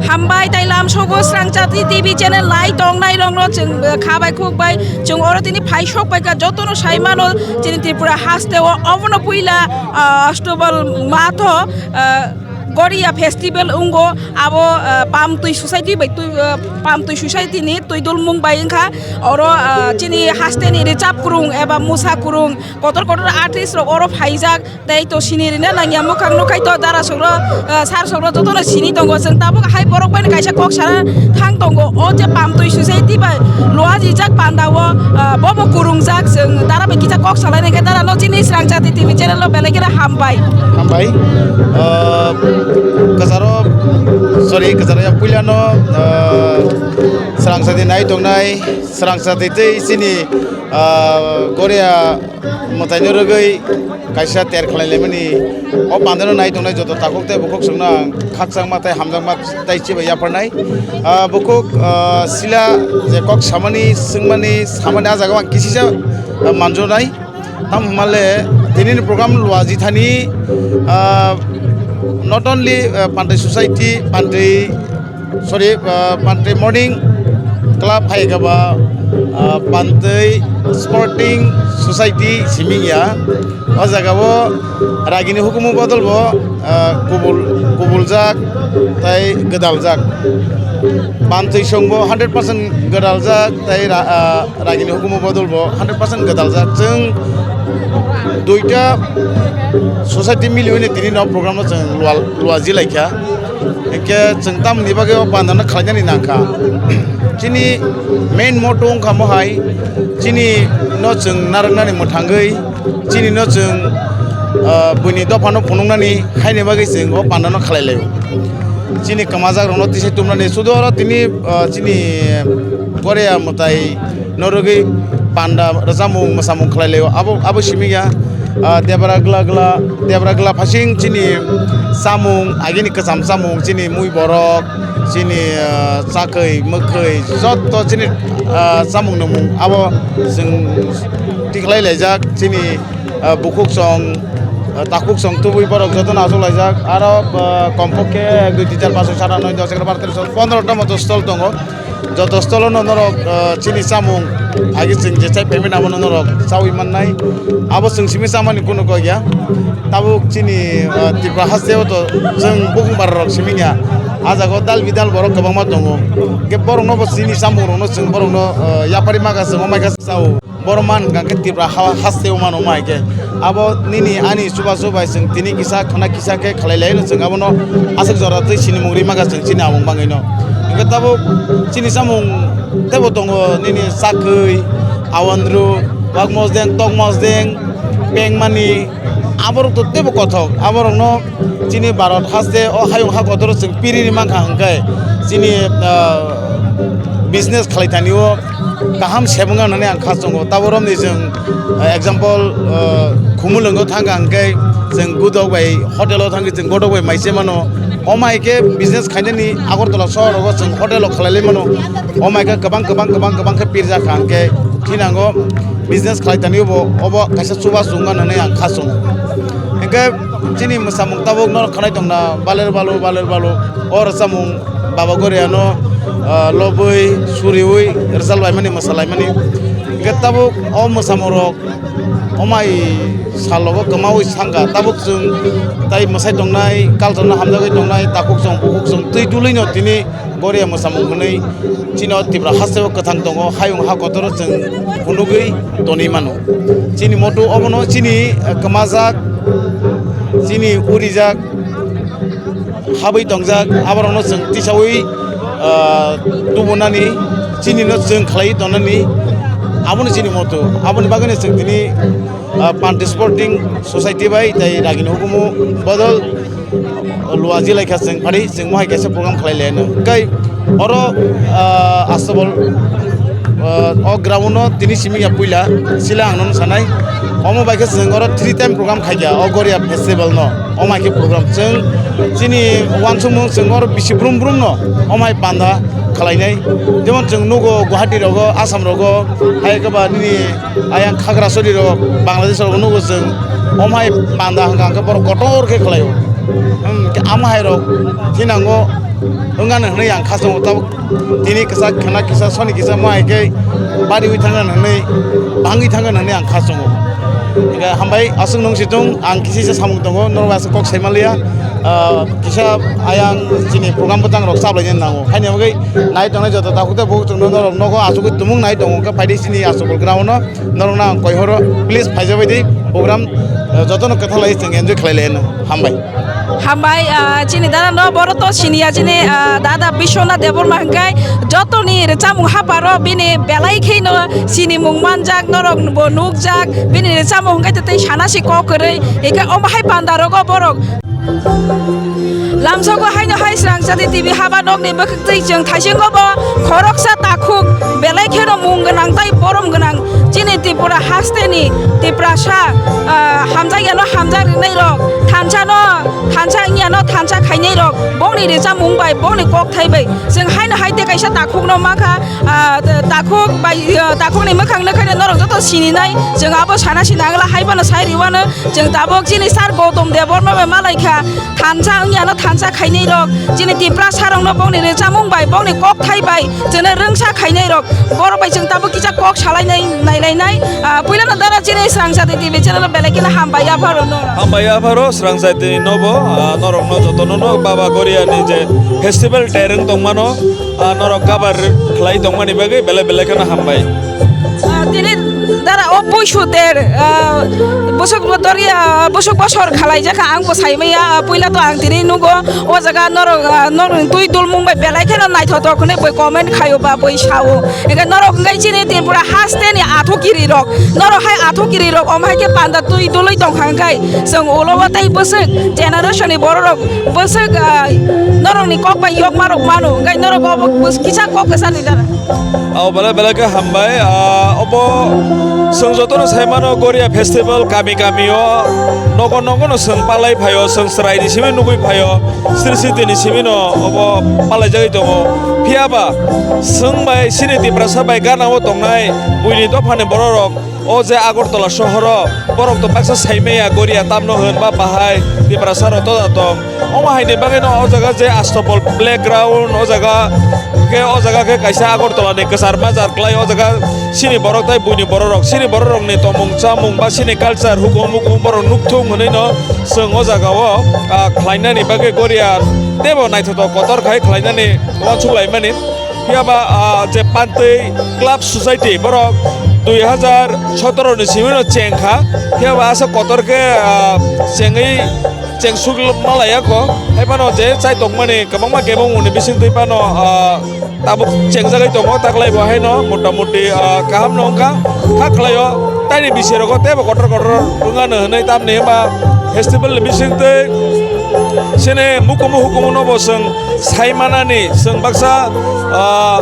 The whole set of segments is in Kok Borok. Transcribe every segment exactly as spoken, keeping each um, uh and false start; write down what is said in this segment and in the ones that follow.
Hambai tai lam sogo Srangchati T V channel nai tongnai rokno chwng, eh, kha bai khuk bai chwng oro tini phai sok bai kha jotono sai mano chini Tripura haste o obono puila, ah, October matho, ah, Goria festival wngo abo, ah, Pamtwi society bai twi, ah, Pamtwi society ni twi dulmung bai wngkha oro, ah, chini haste ni rwchap kwrwng eba musa kwrwng kotor kotor artist rok oro phaijak. Tei to sini rina nangya mukhang no khai to dara sogro, ah, sar sogro joto no sini tongo chwng tabuk hai borok bai kaisa kok sana thang tongo o je Pamtwi society bai luajijak panda o, ah, bobo kurungjak chwng dara bai kisa kok salai nangkhe dara no chini Srangchati T V channel o belai khe hambai. Hambai. Ah, kwcharo, sorry, kwcharo ya puila no, ah, Srangchati nai tongnai, Srangchati tei chini, ah, Goria mwtaino rwgwi kaisa ter khlai laimani. O pandano nai tongnai joto takhuk tei bukhuk chwngno ang khakchangma tei hamjakma tei chibai yapharnai. Ah, bukhuk, ah, sila je kok samani, swngmani, samani ah jagao ang kisisa, ah, manjornai. Tamo hwnmale tinini program luaji thani, ah, not only, ah, Pantwi Society, Pantwi sorry, ah, Pantwi Morning Club hai khe ba, ah, Pantwi Sporting Society simi ya. O jaga o ragini hukumu bodol bo, ah, kubul, kubuljak tei gwdaljak. Pantwi song bo hundred percent gwdaljak tei ra-, ah, ragini hukumu bodol bo hundred percent gwdaljak. Chwng duita society miliwi ni tini no program no chwng lual-, luaji lai kha. Hinkhe chwng tamoni bagwi o pandano khlainani nangkha. Chini main motto wngkha mohai, chini no chwng narwknani mwthangwi, chini no chwng, ah, buini dophano phunuknani haini bagwi chwng o pandano khlai laio. Chini kwmajak rokno tisai tumnani sudo oro tini, ah, chini Goria mwtai norogwi panda rwchapmung mwsamung khlai laio. Abo, abo simi ya, ah, debra gla gla, debra gla phasing chini chamung, agini kwcham chamung, chini mui borok, chini, ah, chakhwi, mwkhwi, jotto chini, ah, chamung nungmung abo chwng tikhlai laijak. Chini, ah, bukhuk song, ah, takhuk song tubui borok jotono achuk laijak. Aro, ah, kompokhe ek, dui, tin, char, panch, soi, sat, at, noi, dos, egaroh, baro, tero, choudo, pondroh ta moto stall tongo. Joto stolo no norok, ah, chini chamung agi chwng je chai phaimani abono norok chaui mannai. Abo chwng simi chamani kunu kok ya. Tabuk chini, ah, Tripura hasteo to chwng bukung bara rok simi ya. Ah jaga o dal bidal borok kwbangma tongo. Hwnkhe borokno bo chini chamung rokno chwng borokno, ah, yapari maka chwng omaika chao. Borok man hwnkha khe Tripura ha-, hasteo mano, omo hai khe abo nini ani chubachu bai chwng tini kisa khwna kisa khe khlai laino, chwng abono aswk jora twi sinimung ri maka chwng chini abong bangwino. Hwnkhe tabuk chini chamung teibo tongo, nini chakhwi, awandru, bak mosdeng, tok mosdeng, pengmani, aborok to teibo kothok, aborokno chini Bharat haste o hayung ha kotoro chwng piriri mankha hwnkhe chini, ah, business khlai thani o kaham sebung nani ang kha chongo. Taboromni chwng, ah, example, ah, Khumulwngo thangkha hwnkhe chwng Godok bai hotel o thangwi chwng Godok bai mai se mano. Omo hai khe business khainani Agartala sohor rogo chwng hotel o khlai lai mano. Omo hai khe kwbang, kwbang, kwbang, kwbang khe pirjak kha hwnkhe thinango business khlai thani obo, obo kaisa chubachu wngkha hwnwi ang kha chongo. Hwnkhe chini mwsamung tabuk norok khwnai tongna baler balu, baler balu. O rwchapmung Baba Goriano, ah, lobwi, suriwi, rwchap laimani, mwsa laimani. Hwnkhe tabuk o mwsamungrok omai salogo kwmaui sangkha. Tabuk chwng tai mwsai tongnai, culture no hamjagwi tongnai, takhuk chwng, bukhuk chwng twi dulwino tini Goria mwsamung hwnwi chini o Tripura hasteo kwthang tongo, hayung ha kotoro chwng phunugwi tonwi mano. Chini motto obono chini, eh, kwmajak, chini urijak, habwi tongjak, aborokno chwng tisaui, ah, tubunani, chinino chwng khlaiwi tongnani, abono chini motto. Aboni bagwino chwng tini, ah, Panti Sporting Society bai tei ragini hukumu bodol luaji laikha chwng phari chwng mohai kaisa program khlai laino. Tei oro, ah, Astabol, ah, o ground no tini simi ya puila sila ang nono sanai. Omo bai khe chwng oro three time program khaikha o Goria festival no. Omo hai khe program chwng chini uansukmung chwng oro bisi brum brum no omo hai panda khlainai. Jemon chwng nugo Guwahati rogo, Assam rogo, hai khe ba nini ayang Khagrasori rok, Bangladesh rogo nugo chwng omo hai panda hwnkha hwnkhe borok kotor khe khlaio. Hmm, amo hai rok thinango wngano hwnwi ang kha chongo. Tabuk tini kisa khwna kisa soni kisa mo hai khe bariwi thangna hwnwi bangwi thangna hwnwi ang kha chongo. Hingkhe hambai aswk nung si tung, ang kisa kisa samung tongo, norok bai aswk kok sai manliya. Ah, kisa ayang chini program bwtang rok chaplaina nango. Haini bagwi nai tongnai joto takhuk tei bukhuk chwngno norok nogo achugwi tumung nai tongo, hwnkhe phaidi chini Astobal ground-o norokno ang koi horo, please phaijabai di program, ah, jotono kwthalai chwng enjoy khlai laino. Hambai. Hambai, ah, chini dara no boro to siniya chini, ah, dada Biswanath Debbarma hwnkhe jotoni rwchapmung haparo bini belai kheno sinimung manjak, norok bo nukjak, bini rwchapmung hwnkhe tei sana si kok kwrwi, hwnkhe omo hai panda rogo borok. Lamsogo haino hai Srangchati T V haba nokni bwkhak twi chwng thaisingo bo khoroksa takhuk belai kheno mung gwnang tai borom gwnang chini Tripura hasteni Tiprasa, ah, hamjakyano hamjak rwnairok, thansa no thansa wngya no thansa khainai rok bongni rwchapmung bai bongni kokthai bai chwng haino hai tei kaisa takhuk no mankha, ah, takhuk bai, ah, takhuk ni mwkhang no khaino norok joto sininai chwng abo sana si nangla hai bono sai riwano chwng tabuk chini sir Gautam Debbarma bai malaikha thansa wngya no thansa khainai rok chini Tiprasa rok no bongni rwchapmung bai bongni kokthai bai chwngno rwngsa khainai rok borok bai chwng tabuk kisa kok salainai nailainai. Ah, puilano dara chini Srangchati T V channel belai kheno hambai yapharo no. Hambai yapharo Srangchati nobo, ah, norokno jotono no Baba Goriani je festival tereng tongmano, ah, norok cover khlai tongmani bagwi belai belai kheno hambai. Ah, tini dara o puisu ter, ah, bosok bo doria, bosok bosor khalai jakha ang bo saimaya, ah, puila to ang tini nugo o jaga norok, ah, norok twi dulmung bai belai kheno naithotok hwnwi boi comment khaio ba boi sao. Ega norok wngkha chini Tripura haste ni athukiri rok. Norok hai athukiri rok om hai khe panda twi dului tongkha hwnkhe chwng ulo o tei bwswk generation ni borok rok bwswk, ah, norok ni kok bai yok marok mano. Hwnkhe norok obo bwswk kisa kok kwsa ni dara. Abo belai belai khe hambai. Ah, obo chwng jotono sai mano Goria festival kami kami o nogo nogo no chwng palai phaio, chwng chwrai ni simi nugui phaio. Sri Siti ni simi no obo palai jagwi tongo. Phiya ba chwng bai chini Tiprasa bai gana o tongnai buini dopha ni borok rok o je Agartala sohor o borok to baksa sai maya Goria tamno hwn ba bahai Tiprasa rok toda tong. Omo hai ni bagwi no o jaga je Astobal playground o jaga khe o jaga khe kaisa Agartala ni kwchar majar klai o jaga chini borok tai buini borok rok chini borok rok ni tongmung chamung ba chini culture hukumu mukumu borok nukthung hwnwi no chwng o jaga o, ah, khlainani bagwi Goria teibo naithotok kotor khai khlainani uansuk laimani. Phiya ba, ah, je Pantwi Club Society borok dui hazar sotoro ni simi no cheng kha. Phiya ba aswk kotor khe, ah, chengwi chengsuk malaya kho. Hai phano je chai tongmani kwbangma kebengmung ni bising twi phano, ah, tabuk chengjagwi tongo, taklai bo haino motamoti, ah, kaham no wngkha. Kha khlaio, taini bisi rogo teibo kotor kotor wngano hwnwi, tamni hwnba festival ni bisingtwi chini mukumu hukumu no bo chwng sai manani, chwng baksa, ah,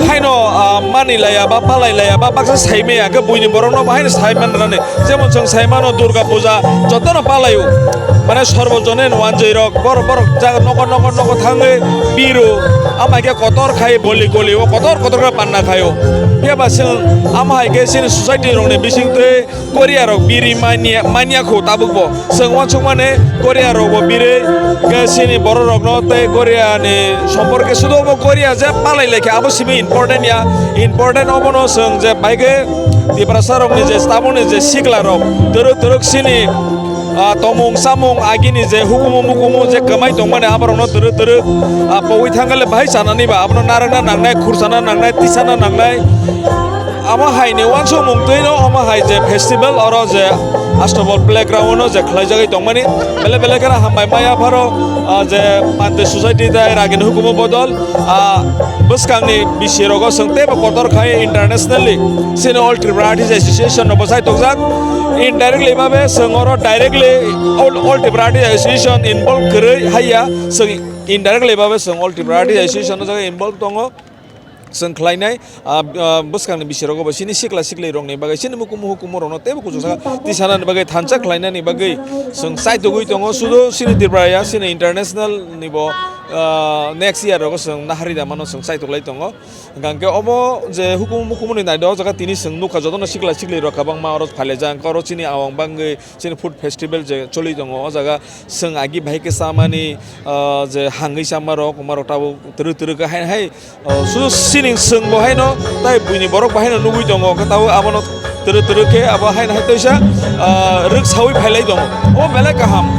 haino, ah, mani laya ba palai laya ba baksa sai maya khe buini borok no bo haino sai manani. Jemon chwng sai mano Durga Puja jotono palai o. Mane Sarbojonin wanjwi rok, borok, borok jaga nokor, nokor, nokor thangwi biro. Ama khe kotor khai boli goli o kotor, kotor khe panna khai o. Phiya ba chwng ama hai khe chini society rok ni bising twi Korea rok biri manya, manya khu tabuk bo. Chwng uansuk mani Korea rok bo biri khe chini borok rok no tei Korea ni sompor khe sudo bo Korea je palai lai khe abo simi important ya. Important obono chwng je bai khe Tiprasa rokni je tabukni je sikla rok twrwk twrwk chini, ah, tomung samung agini je hukumu mukumu je kwmai tongmani aborokno twrwk twrwk, ah, pogwi thangkhe le bahai chanani ba abono narwkna nangnai, khurchana nangnai, tisana nangnai. Amo hai ni uansukmung twi no omo hai je festival oro je Astobal playground no je khlaijagwi tongmani belai belai kheno hambai maya pharo, ah, je Pante society tei ragini hukumu bodol. Ah, bwskangni bisi rogo chwng teibo kotor khai internationally chini All Tripura Artists Association no bwsai tokjak. Indirectly babe chwng oro directly All, All Tripura Artists Association involve kwrwi haiya, chwng indirectly babe chwng All Tripura Artists Association no jaga involve tongo. Chwng khlainai, ah, ah, bwskangni bisi rogo bo chini sikla sikli rokni bagwi chini mukumu hukumu rokno teibo kuchuk saka tisanani bagwi thansa khlainani bagwi chwng chaitugwi tongo. Sudo chini Tripura ya, chini international ni bo Ah, next year rogo chwng nahari da mano chwng chaitok lai tongo. Hwnkhe obo je hukumu mukumuni naidi o jaga tini chwng nukha jotono sikla sikli rok kwbangma oro phailajak, oro chini awang bangwi chini food festival je choli tongo o jaga chwng agi bahai khe chamani, ah, je hangwi chama rok, omarok tabuk twrwk twrwk khe hai hai, ah, sudu sining chwng bo haino tai buini borok bo haino nugwi tongo, khe tabuk abono twrwk twrwk khe abo haino hai toisa, ah, rwk sawi phailai tongo. Obo belai kaham.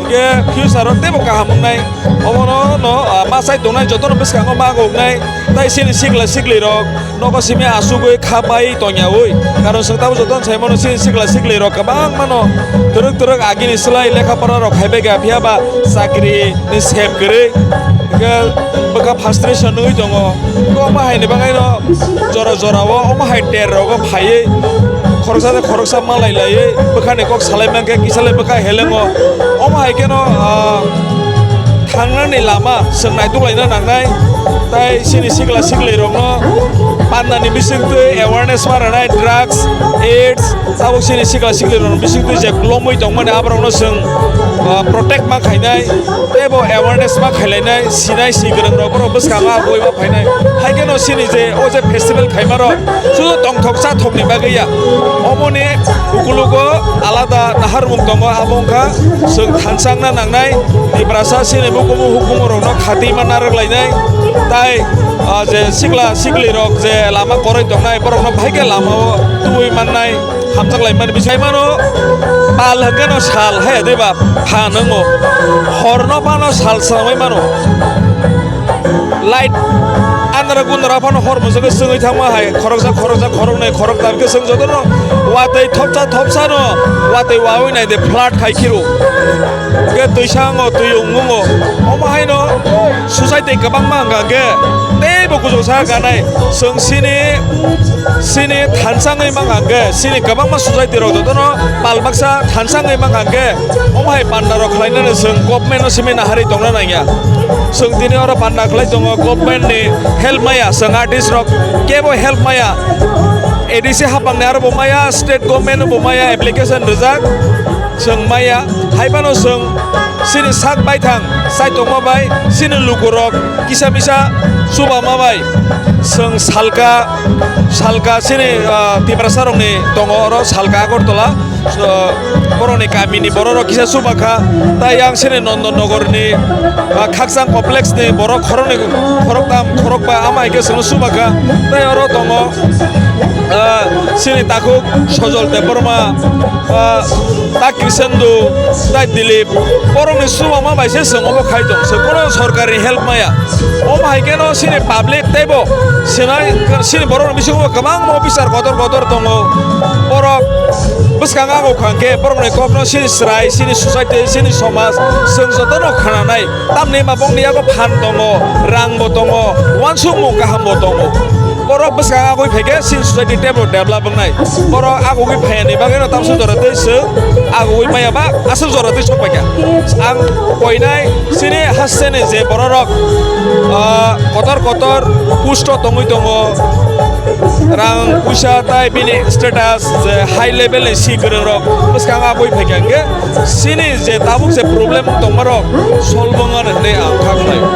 Hwnkhe future o teibo kaham wngnai. Obono no, ah, ma chai tongnai jotono bwskango ma wngnai. Tai chini sikla sikli rok nogo simi asugwi kha bai tongyaui. Karon chwng tabuk jotono sai mano chini sikla sikli rok kwbang mano twrwk twrwk agini slai lekha pora rok khaibai kha, phiya ba chakri ni sep kwrwi. Hwnkhe bwkha frustration nugwi tongo. Omo haini bagwi no jora jora o omo hai ter rogo phaiwi khoroksa tei khoroksa malai laiwi bwkhani kok salai mankhe kisa lai bwkha helengo. Omo hai kheno, ah, thangnani lama chwng naituk laina nangnai. Tai chini sikla sikli rokno pandani bisingtwi awareness ma rwnai, drugs, aids, tabuk chini sikla sikli rokno bisingtwi je klomwi tongmani aborokno chwng, ah, protect ma khainai. Teibo awareness ma khailainai, sinai si kwrwng rok borok bwskango a boi ma phainai. Hai kheno chini je o je festival khaima rok sudu tongthok chathok ni bagwi ya. Omoni ukulugo alada naharmung tongo, abo wngkha chwng thansa wngna nangnai. Tiprasa chini bukumu hukumu rokno khati ma narwk lainai. Tai, ah, je sikla sikli rok je lama koroi tongnai borokno bahai khe lama o tubui mannai. Hamjak lai mani bisai mano, pal hwnkhe no sal hai de ba phan wngo, hor no phano sal swnamwi mano. Light andra gundra phano hor mujungwi swngwi thangma hai khoroksa khoroksa khoroknwi khoroktam khe chwng jotono watwi thopsa thopsa no watwi wawi nai de flood khai khiru. Hwnkhe twi sango twi wngungo, omo haino society kwbangma hwnkha khe teibo kuchuk sa ganai chwng sini. Chini thansangwi mankha hwnkhe, chini kwbangma society rok jotono pal baksa thansangwi mankha hwnkhe, omo hai panda rok khlainani chwng government no simi naharwi tongna nangya. Chwng tini oro panda khlai tongo, government ni help maya, chwng artist rok kebo help maya. A D C hapang ni aro bo maya, state government no bo maya, application rijak, chwng maya. Hai phano chwng chini sak baithang chai tongma bai chini lukurok kisa misa chubama bai chwng salka, salka chini, ah, Tiprasa rokni tongo oro salka Agartala, so, borokni kamini bororok kisa chubakha, tai yang chini Nondon Nogorni, ah, Khakchang complex ni borok khoroknwi khoroktham khorokba ama hai khe chwngno chubakha, tai oro tongo. Ah, chini takhuk Sojol Debbarma, ah, ta Krishendu, ta Dilip, borokni chubama bai se chwng obo khai tong, chwng bono sorkarni help maya. Omo hai kheno chini public teibo sinai, chini borokni bisingo kwbangma officer kotor kotor tongo. Borok bwskango ang kha hwnkhe borokni kokno chini chwrai, chini society, chini somaj, chwng jotono khnanai. Tamni ma bongni yago phan tongo, rang bo tongo, uansukmung kaham bo tongo. Borok bwskango agoi phaikhe chini society teibo develop wngnai. Borok agogwi phaiyani bagwino tamsuk jora tei chwng agogwi maya ba aswk jora tei sok paikha. Ang koinai chini hasteni je bororok, ah, kotor kotor post-o tongwi tongo, rang puisa tai bini status je high level ni si kwrwng rok bwskango agoi phaikha hwnkhe chini je tabuk je problem tongmarok solve wngnani hwnwi ang kha khlaio.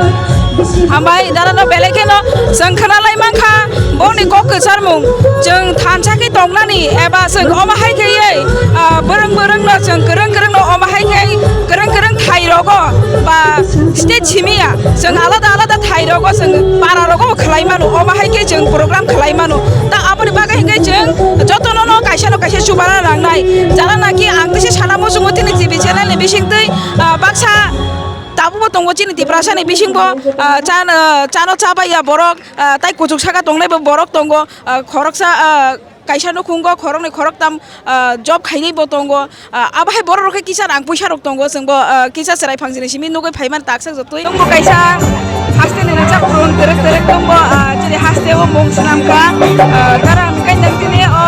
Hambai, darano belai kheno chwng khwnalai mankha, boni kok kwcharmung, chwng thansa khe tongnani, eba chwng omo hai khaiwi, ah, bwrwng bwrwngno chwng kwrwng kwrwngno omo hai khai kwrwng kwrwng thai rogo ba state simiya, chwng alada alada thai rogo chwng para rogo khlai mano, omo hai khe chwng program khlai mano. Ta aboni bagwi hwnkhe chwng jotono no kaisa no kaisa chubana nangnai. Jara naki ang tisi sana muchungo chini T V channel ni bisingtwi, ah, baksa tabukbo tongo chini Tiprasa ni bisingbo, ah, chan-, ah, chano chabaiya borok, ah, tai kuchuk saka tongnaibo borok tongo, ah, khoroksa, ah, kaisa nukhungo khoroknwi khoroktam, ah, job khainaibo tongo, ah, abo hai borok rok khe kisa rang puisa rok tongo, chwngbo, ah, kisa chwrai phangjini simi nugwi phaimani taksa jotoi. Chwngbo kaisa haste ni rwchap phuru twrwk twrwk tongbo, ah, chini haste o mung swnam kha, ah, dara hwnkhe nang tini o,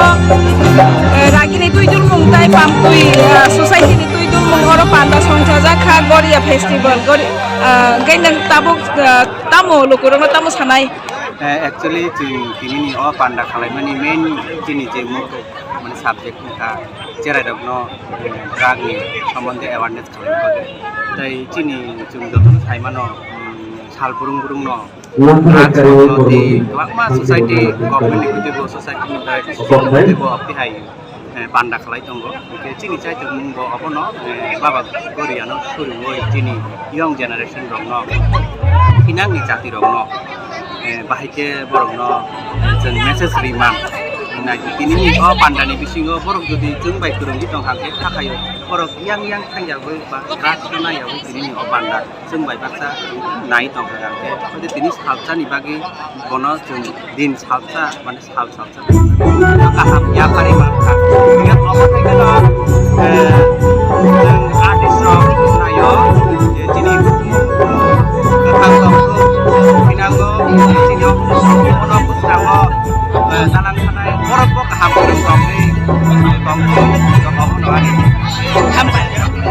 eh, ragini twi dulmung tai pam twi, ah, society ni twi dulmung oro panda songchajak kha Goria festival. Gori-, ah, hwnkhe nang tabuk, ah, tamo lukurokno tamo sanai? Eh, actually, chwng tinini o panda khalaimani main chini je mukto, mane subject wngkha cherairokno, eh, drug ni sombonde awareness khlaina bagwi. Tai chini chwng jotono sai mano, mm, Sal burung burung no, drugs no tei kwbangma society, government ni bidirbo, society ni bai, society ni bidirbo tihai, eh, panda khlai tongo. Hwnkhe chini chaitomung bo obono, eh, Baba Goriano suriwi chini young generation rokno, thinangni jati rokno, eh, bahai khe borokno, eh, chwng message ri man. Nai tini o panda ni bisingo borok jodi chwng bai kwrwngwi tong kha khe, kha khaio borok yang yang thang yagwi ba drugs no nai yagwi tini o panda. Chwng bai baksa nai tong kha khe, hwnkhe tini salsa ni bagwi bono chwng din salsa, mane sal salsa kaham yapharwi man kha. Hwnkhe omo hai kheno, eh, chwng artist rok naio, je chini kwthang tongthok, thinango,